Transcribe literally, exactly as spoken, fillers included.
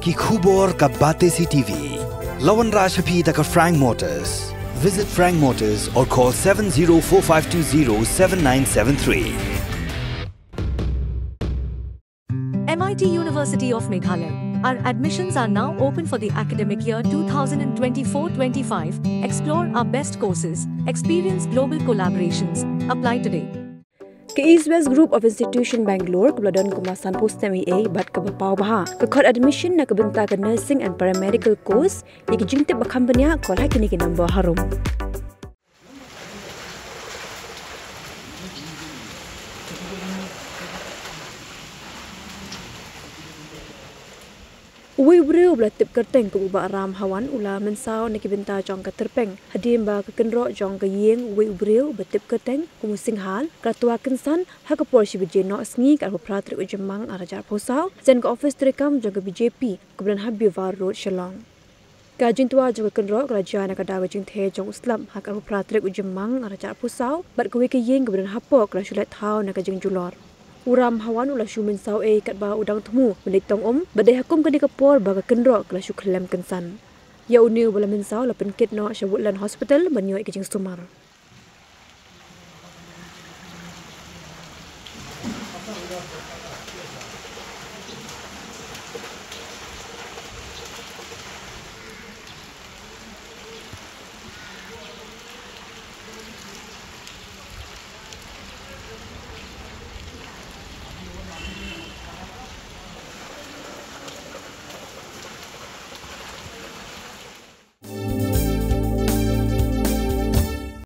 Ki khubor ka Batesi T V. La wanrah sha phi da ka Frank Motors. Visit Frank Motors or call seven zero four five two zero seven nine seven three. M I T University of Meghalaya. Our admissions are now open for the academic year two thousand twenty-four twenty-five. Explore our best courses, experience global collaborations. Apply today. Ka East West Group of Institution Bangalore, kaba la don kumba sanphew snem eiei bad kaba paw bha, ka khot admission na ka bynta ka nursing and paramedical course ïa ki jingtip ba kham bniah, call ha kine ki number harum. Uwei u briew uba la tip kyrteng kum u Bah Ram Hawan u la mynsaw na ki bynta jong ka tyrpeng hadien ba ka kynroh jong ka ïing uwei u briew uba tip kyrteng kum u Singhal ka la twa kynsan ha ka por shi baje noh sngi ka arphew phra tarik u Jymmang arhajar arphew saw, shen ka office treikam jong ka B J P kaba don ha Bevar Road, Shillong. Ka jingtwa jong ka kynroh ka la jia na ka daw ka jingthe jong u slap ha ka arphew phra tarik u Jymmang arhajar arphew saw, bad kawei ka ïing kaba don hapoh ka la shu leit thaw na ka jingjulor. U Ram Hawan u la shu mynsaw ei katba u dang thmu ban leit tong um, bad dei ha kum kane ka por ba ka kynroh ka la shu khyllem kynsan. Ïa une uba la mynsaw la pynkit noh sha Woodland Hospital ban ïoh ïa ka jingsumar.